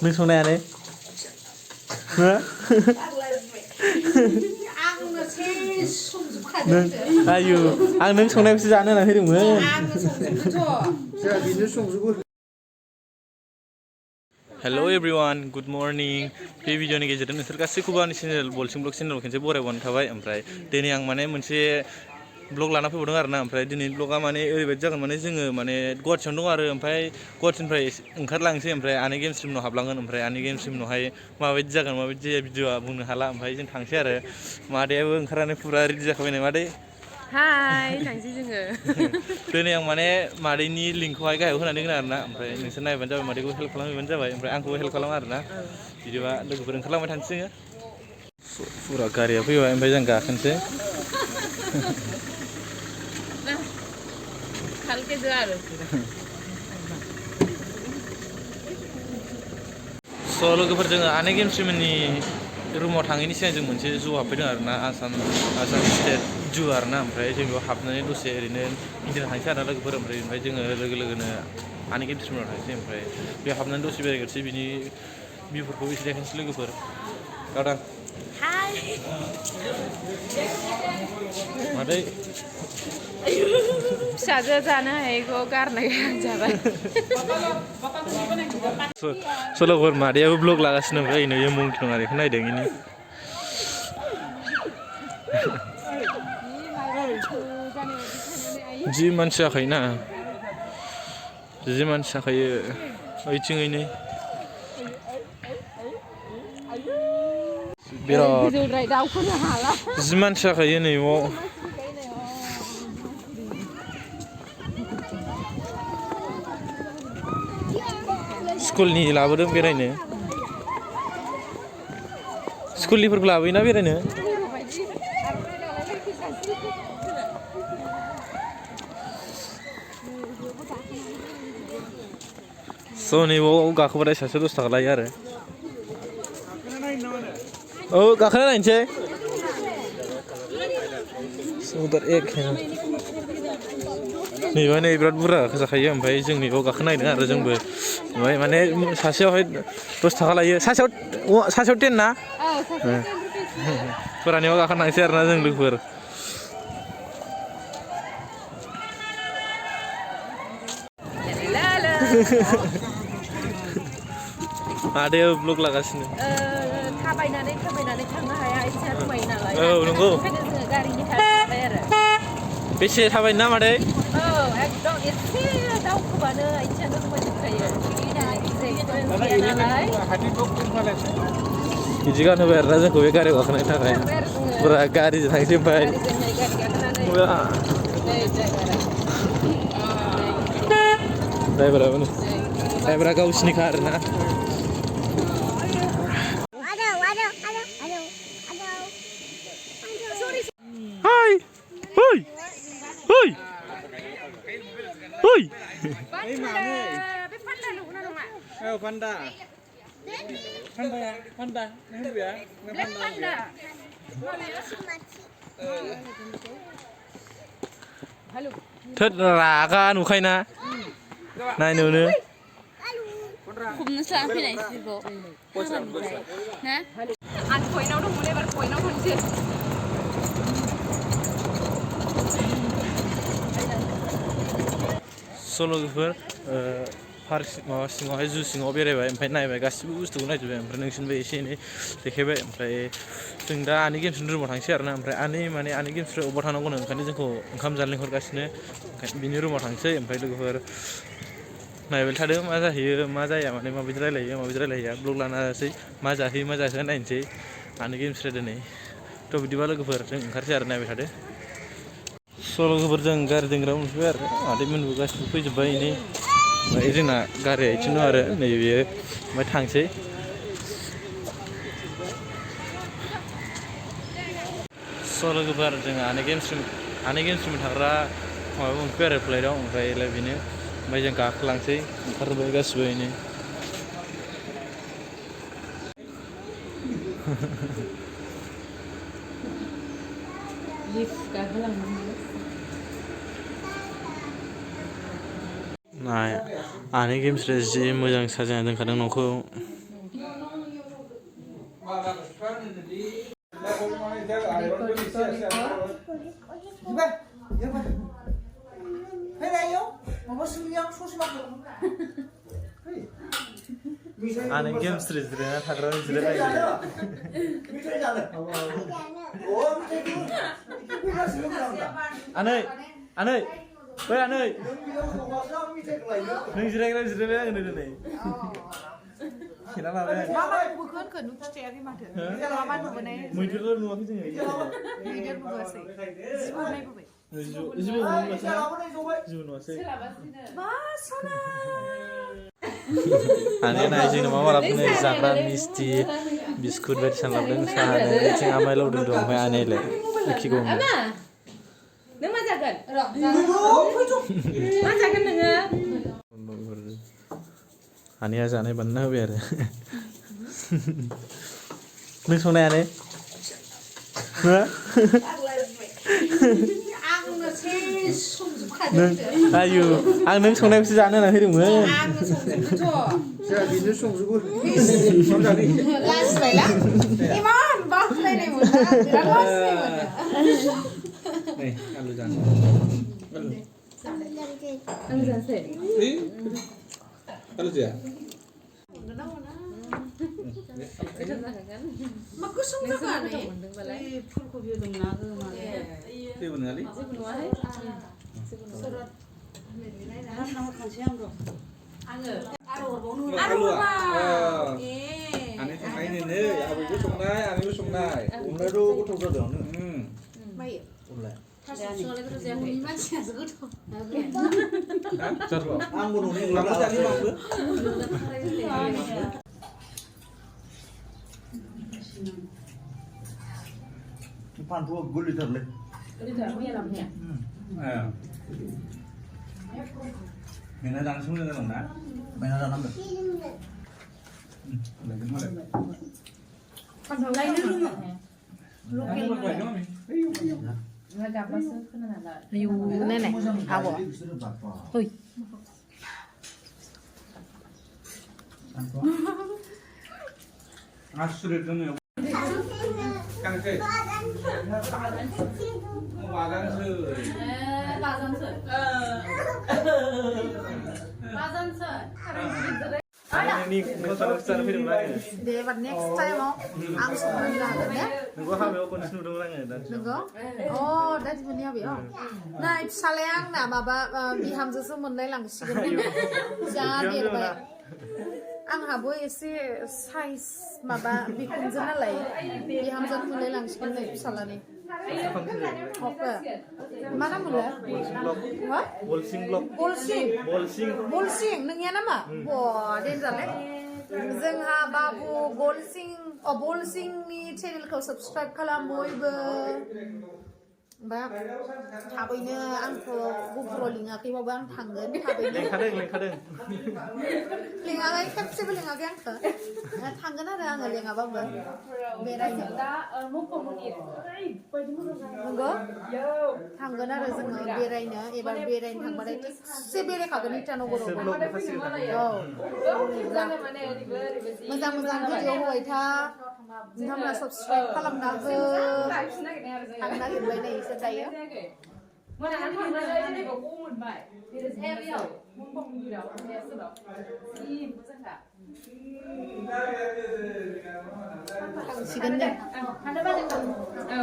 नों संनायानो आयु आं नों संनायखौसो जानो होनना फैदोंमोन हेलो एवरीवन गुड मर्निं बे भिडिअनि गेजेरजों नोंसोर गासैखौबो आंनि चेनेल बलसिं ब्लग चेनेल खनसे बरायबानो थाबाय ओमफ्राय दिनै आं माने मोनसे ब्लग लाना फैबावदों आरोना ओमफ्राय दिनै ब्लगा माने ओरैबायदि जागोन माने जोङो माने गुवाहाटियावनो दं आरो ओमफ्राय गुवाहाटिनिफ्राय ओंखारलांसै ओमफ्राय आनै गेमस्रि मोननाव हाबलांगोन ओमफ्राय आनै गेमस्रि मोननावहाय माबायदि जागोन माबायदि जाया भिडिअआ बुंनो हाला ओमफ्राय जों थांसै आरो मादैयाबो ओंखारनानै फुरा रेडि जाखाबाय मादै हाय थांसै जोङो दिनै आं माने मादैनि लिंकखौहाय गाहायाव होनानै दोनो आरोना ओमफ्राय नोंसोर नायबानो जाबाय मादैखौ हेल्प खालामहैबानो जाबाय ओमफ्राय आंखौबो हेल्प खालामो आरोना बिदिबा लोगोफोर ओंखारलांबाय थानोसै जोङो फुरा गारिया फैबाय ओमफ्राय जों गाखोनोसै स' लोगोफोर जोङो आनै गेमस्रिमोननि रुमाव थाङैनि सिगां जों मोनसे जु हाबफैदों आरोना आसाम स्टेट जु आरोना ओमफ्राय जों बेयाव हाबनानै दसे ओरैनो गिदिंनो थांसै आरोना लोगोफोर ओमफ्राय जोङो लोगो लोगोनो आनै गेमस्रिमोननाव थांसै ओमफ्य बेयाव हाबनानै दसे बेरायग्रोसै बिनि भिउफोरखौ एसे देखायनोसै लोगोफोर गावदां मादै फिसाजो जानो हायैखौ गारनाय जाबाय सल'फोर मादैयाबो ब्लग लागासिनो ओमफ्राय इनो मंखि दं आरो बेखौ नायदों इनि जि मानसि जाखायोना जि मानसि जाखायो ओइथिंयैनो बिराद जि मानसि जाखायो नैबाव स्कुलनि लाबोदों बेरायनो स्कुलनिफोरखौ लाबोयोना बेरायनो स' नैबाव गाखोबाथाय सासेयाव 10 थाखा लायो आरो औ गाखोना नायनोसै नैबा नै बिराद बुरजा गाखोजाखायो ओमफ्राय जों नैबाव गाखोनो नागिरदों आरो जोंबो ओमफ्राय माने सासेयावहाय 10 थाखा लायो सासेयाव 10 ना फुरानियाव गाखोनो थांसै आरोना जों लोगोफोर मादैयाबो ब्लग लागासिनो थाबायनानै थांनो हाया आथिङा रुवायो नालाय औ नंगौ ओंखायनो जोङो गारिनि थाखाय आरो बेसे थाबायनो ना मादै औ एकदम एसे दावखोबानो आथिङानो रुवायजोबखायो बिदि गानहोबाय आरोना जोंखौ बे गारियाव गाखोनायनि थाखाय फुरा गारिजों थांसै ओमफ्राय ड्राइभारा गावसिनिखा आरोना हाय ओइ ओइ ओइ पान्दा थोद रागा नुखायोना नायनोनो हमनोसो फैनाय सिखौ ना आं पइन्टआव दंमोन एबार पइन्टआव थांसै सल'फोर पार्क माबा सिङावहाय जु सिङाव बेरायबाय ओमफ्राय नायबाय गासिबो बुस्थुखौ नायजोबबाय ओमफ्राय नोंसिनोबो एसे एनै देखायबाय ओमफ्राय जों दा आनै गेमस्रिनि रुमाव थांसै आरोना ओमफ्राय आनै गेमस्रि अबाव थांनांगौनो ओंखायनो जोंखौ ओंखाम जानो लिंहरगासिनो बिनि रुमाव थांसै ओमफ्राय लोगोफोर नायबाय थादों मा जाहैयो मा जाया माने माबायदि रायलायहैया ब्लग लानासै मा जाहैयो नायनोसै आनै गेमस्रिया दिनै थ' बिदिबा लोगोफोर जों ओंखारसै आरो नायबाय थादो स' लोगोफोर जों गारि दोनग्रायाव मोनफैबाय आरो मादैमोनबो गासिबो फैजोब्बाय इनै ओमफ्राय जोंना गारिया इथिं दं आरो नैबेयो ओमफ्राय थांसै स' लोगोफोर जों आनै गेमस्रिमोन थाग्रा माबायाव मोनफैबाय आरो फ्लाइटआव ओमफ्राय बेनो ओमफ्राय जों गाखोलांसै ओंखारजोब्बाय गासिबो इनो नाय आनै गेमस्रिया जि मोजां साजायना दोनखादों न'खौ Ane Gemsri जिरायना थाग्रानि जिरायलायो आनै आनै बै आनै नों जिरायग्रा जिरायलाय आङो दिनै खेला लाबाय मा मा नुबोखो होनखो नों खिथायाखै माथो मा मा नुबोनाय मैदेरल' नुवाखै जोङो मैदेर नुबोआसै जिबौ नायबोबाय जिबौ नुवासै मा सना आनै नाय जोंनो मा लाबोदों जाग्रा मिस्थि बिस्कुट बायदिसिना लाबोदों साहानो बिथिं आमाय लावदुम दं ओमफ्राय आनैलाय एखेखौ नों मा जागोन मा जागोन नोङो आनैया जानाय बानायना होबाय आरो नों संनायानो आयु आं नों संनायखौसो जानो होनना फैदोंमोन बिनो संजोबो लाजिबायला इमान बाख्नायनाय मोना बिराद लाजिनाय मोनो नै आलु जानो आलु जानोसै आलु जाया मा गोसोम जागोन फुलकबि दंना जेबो नङालै जेबो नुवाहाय आलुआ आनै संनायनो नै आबैबो संनाय आनैबो संनाय अनलायाथ' गोथाव जादों मायो अनलाया संनाय गोथाव जायाखै मानसियासो गोथाव आंबो न'नि लांबो जानि माबो फानथुआ गोरलैथारलै मेना जानो मोजां जादों ना बायना जानांगोन nenek awo oi asure dong kan sih ini kesana film lagi. deh but next time ang संनानै जागोन ने नोंखौ हाबायाव खनसे नुदों आङो दा नोंगौ अ दा दिबोनि हाबायाव नै फिसालाया आंना माबा बिहामजोसो मोनलाय लांसिगोन जा देरबाय आंहाबो एसे साइज माबा बिखुनजो नालाय बिहामजो मोनलाय लांसिगोन नै फिसालानि अके मा नाम मोनलाय बलसिं ब्लक बलसिं नोंनिया नामा ब देनजारलै जोंहा बाबु बलसिंनि चेनेलखौ साबस्क्राइब खालाम बयबो बा थाबैनो आंखौ गुफुराव लिङाखैबाबो आं थांगोन थाबैनो लेंखादों लिङाखै खेबसेबो लिङाखै आंखौ थांगोन आरो आङो लिङाबाबो बेरायनो नंगौ थांगोन आरो जोङो बेरायनो एबार बेरायनो थांबाथाय थिगसे बेरायखागोन इटानगरावबो मोजां मोजां भिडिअ होबाय था नोंथांमोना साबस्क्राइब खालामना हो थांनो नागिरबाय नै इसोर दायो थांसिगोन दे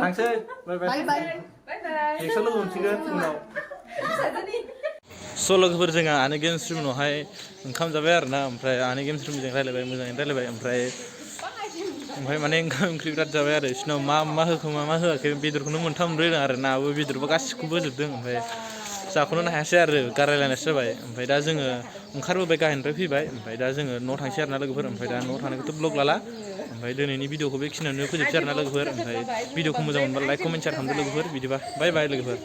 थांसै बाय बाय नेक्स्ट लोगो मोनसिगोन उनाव लोगोफोर जोंहा आनै गेमस्रि उनावहाय ओंखाम जाबाय आरोना ओमफ्राय आनै गेमस्रिजों रायलायबाय मोजाङैनो रायलायबाय ओमफ्राय माने ओंखाम ओंख्रि बिराद जाबाय आरो बिसिनाव मा होखो मा होआखै बेदरखौनो मोनथाम मोनब्रै होदों आरो नाबो बेदरबो गासिखौबो होजोबदों ओमफ्राय जाख'नोनो हायासै आरो गारलायलायनायसो जाबाय ओमफ्राय दा जोङो ओंखारबोबाय गाहायनिफ्राय फैबाय ओमफ्राय दा जोङो न'आव थांसै आरोना लोगोफोर ओमफ्राय दा न'आव थांनायखौथ' ब्लग लाला ओमफ्राय दिनैनि भिडिअखौ बेखिनियावनो फोजोबसै आरोना लोगोफोर ओमफ्राय भिडिअखौ मोजां मोनबा लाइक कमेन्ट शेयार खालामदो लोगोफोर बिदिबा बाय बाय लोगोफोर